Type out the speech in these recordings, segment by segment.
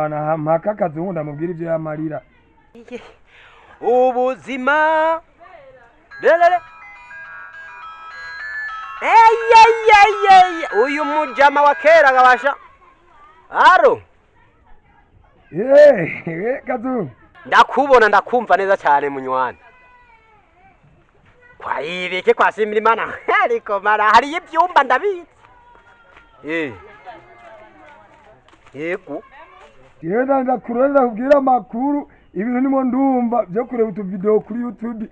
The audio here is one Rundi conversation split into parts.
Ndagwana mpaka Kazungu ndamubwira ivyo yamarira. Ubuzima lelele. Eyeyeyeye, uyu mujama wa kera gabasha aro. Kazungu. Ndakubona, ndakumva neza cyane, munywani. Kwa ibiki kwa Shimirimana, ariko mara hari ibyumba ndabizi. Yego. Yenda ndakurora kubwira amakuru, ibintu nimo ndumva byo kureba utuvideo kuri YouTube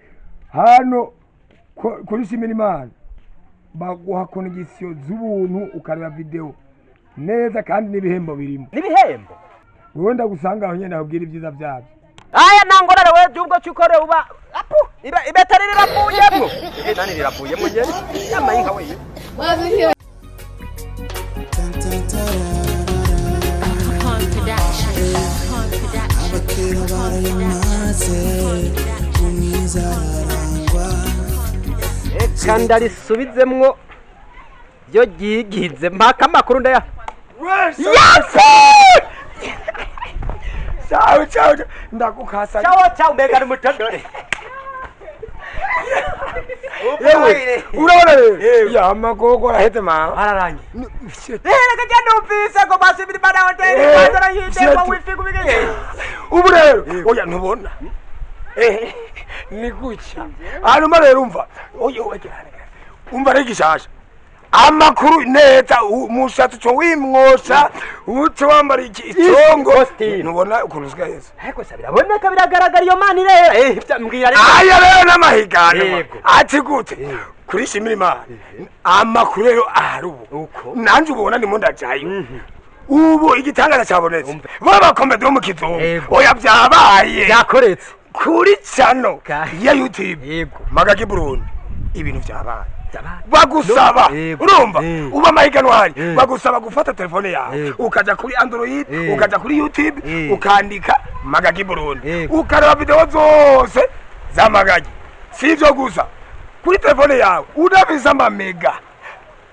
hano kuri Shimirimana. Baguha connection z'ubuntu ukareba video neza kandi n'ibihembo birimo. N'ibihembo? Wewe ndagusanga aho nyene ndakubwira ibyiza byabyo. Aya nangorare wewe byubwo cyukore uba apu iba ibetari riravuyemo. Ibetari riravuyemo nyene. Yamayinka wewe. Abakera barayamaze umwizararangwa. Eka ndarisubizemwo ryo ryigize mpaka amakuru ndaya. Yes! Ciao ciao, ndakukasa. Ciao ciao, mbega n'umutondore. Yewe, urabona rero ya makoko araheze mama. Ararangiye. Reka jya numvise ngo basubira imana hoteli bazara yinde ko wifi kubigeye. Ubu rero oya ntubona. Ni gucya. Hanyuma rero umva. Oya umva rero gishasha. Amakuru neza umushatsi cyo wimwosha uce wambara iki icongo ntubona ukuntu usigaye. Ariko se biraboneka biragaragara iyo mani rero mbwira rero. Aya rero n'amahigano ati gute kuri Shimirimana amakuru rero ahari ubu nanje ubona ndimo ndajayo. Ubu igitangaza cyabonetse babakombe bo mu kizungu oya byabaye byakoretse kuri channel ya YouTube Magagi Burundi ibintu byabaye. Bagusaba urumva uba amahiganwa hari bagusaba gufata telefone yawe ukaja kuri Android ukaja kuri YouTube ukandika Magagi Burundi ukareba video zose za Magagi. Si ivyo gusa, kuri telefone yawe udafise amamega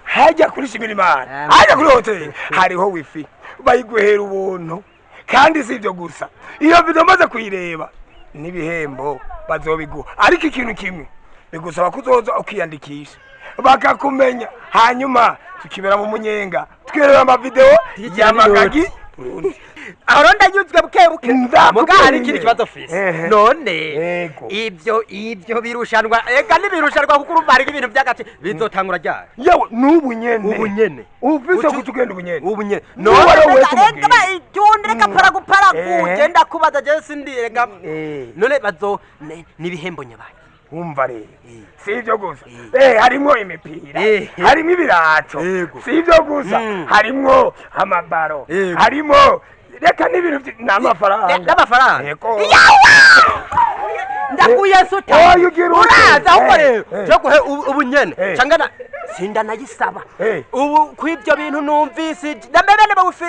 hajya kuri Shimirimana hajya kuri hoteli hariho wifi bayiguhera ubuntu. Kandi si ivyo gusa, iyo video maze kuyireba n'ibihembo bazobiguha. Ariko ikintu kimwe bigusaba kuzoza ukiyandikisha bakakumenya, hanyuma tukibera mu munyenga twerera ama video ya Magagi Burundi. Aho ndanyuzwe buke buke muga hari ikindi kibazo fisi. None ivyo birushanwa eka nibirushanwa kuko urumva hari ibintu by'agace bizotangura ryari? Yewe nubu nyene. Ubu nyene. Ufise kutugenda ubu nyene. Ubu nyene. None reka itunde reka paragupara kugenda kubaza je sindi reka. None bazo nibihembo nyabaye. Umva rero si ivyo gusa, harimwo imipira, harimo ibirato, si ivyo gusa, harimwo amabaro, harimo reka n'ibintu n'amafaranga. N'amafaranga. Ndakuye suta. Uraza ahubwo rero cyo guhe ubu nyene cangana sinda nayisaba ubu kw'ibyo bintu numvise ndamebene bagufi.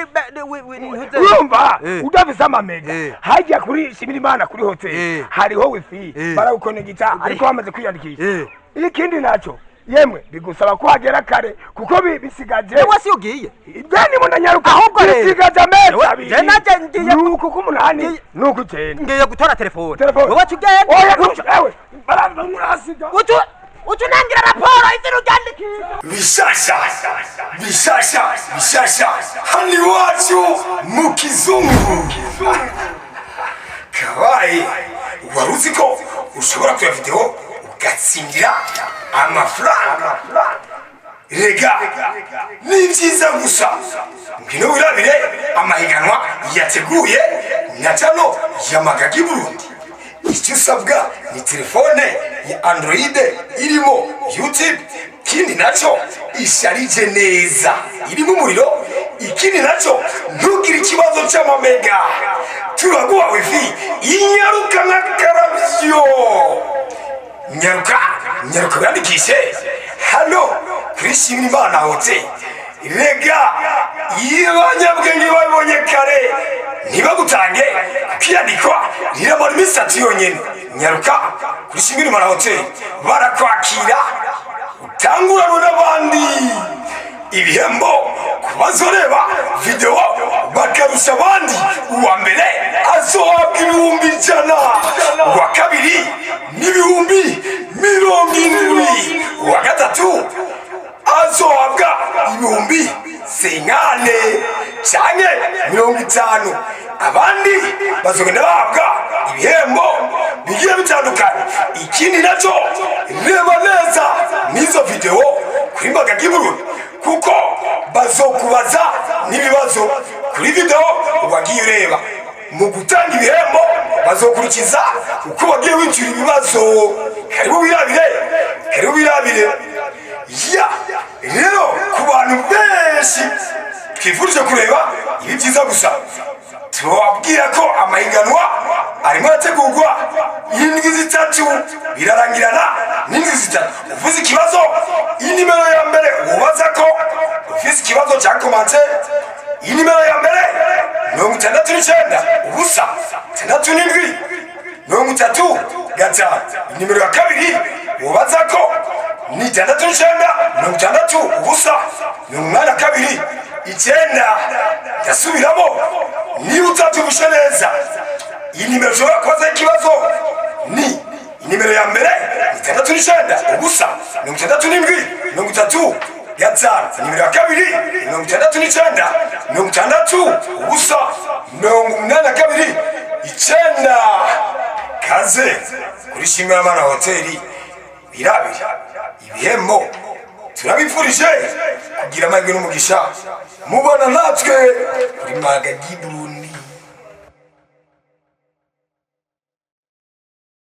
Urumva udafise amamega hajya kuri Shimirimana kuri hoteli hariho wifi baragukonegita ariko bamaze kwiyandikisha. Ikindi naco yemwe bigusaba ko hagera kare kuko bisigaje. Wewe si ugiye ibyo ni munanyaruka ahubwo rero bisigaje amezi abiri. Je naje ngiye nuko kumunani nuko 9 ngiye gutora telefone. Wewe tugende. Oya ewe baramurasiga utunangira raporo izinu ryandikisha. Bishasha bishasha bishasha hano iwacu mu kizungu kabaye. Wari uzi ko ushobora kureba video ugatsindira amafaranga? Rega ni byiza gusa ngwino wirabire amahiganwa yateguye na channel ya Magagi Burundi. Icyo usabwa ni telefone ya Android irimo YouTube, ikindi naco isharije neza irimo umuriro, ikindi naco ntugire ikibazo c'amamega, turaguha wifi inyaruka nk'akaravyo. Nyaruka nyaruka wiyandikishe hano kuri Shimirimana hoteli. Rega iyo abanyabwenge babibonye kare ntibagutange kwiyandikwa riramara iminsi itatu yonyene. Nyaruka kuri Shimirimana hoteli barakwakira utanguranwe n'abandi. Ibihembo ku bazoreba video Bakarusha abandi, uwa mbere azohabwa 100,000, uwa kabiri n'70,000, uwa gatatu azohabwa 50,000 canke 50, abandi bazogenda bahabwa ibihembo bigiye bitandukanye. Ikindi naco, reba neza n'izo video kuri Magagi Burundi, kuko bazokubaza n'ibibazo kuri video wagiye ureba. Mu gutanga ibihembo bazokurikiza uko wagiye winjira ibibazo. Karibu wirabire, karibu wirabire. Ya rero, ku bantu benshi twifurije kureba ibi byiza gusa, tubabwira ko amahiganwa arimo arategurwa indwi 3, birarangirana n'indwi 3. Uvuze ikibazo, inimero ya mbere wubaza ko ufise ikibazo cya commentaire, inimero ya mbere 69 0 67 35. Inimero ya kabiri wubaza ko ni 69 60 0 82 9. Ndasubiramo, niba utabyumvishe neza, iyi nimero ushobora kubazaho ikibazo ni inimero ya mbere ni 69 0 67 35. Inimero ya kabiri 69 60 0 82 9. Kaze kuri Shimiramana Hoteli birabira ibihembo. Turabifurije kugira amahirwe n'umugisha mubona natwe kuri Magagi Burundi.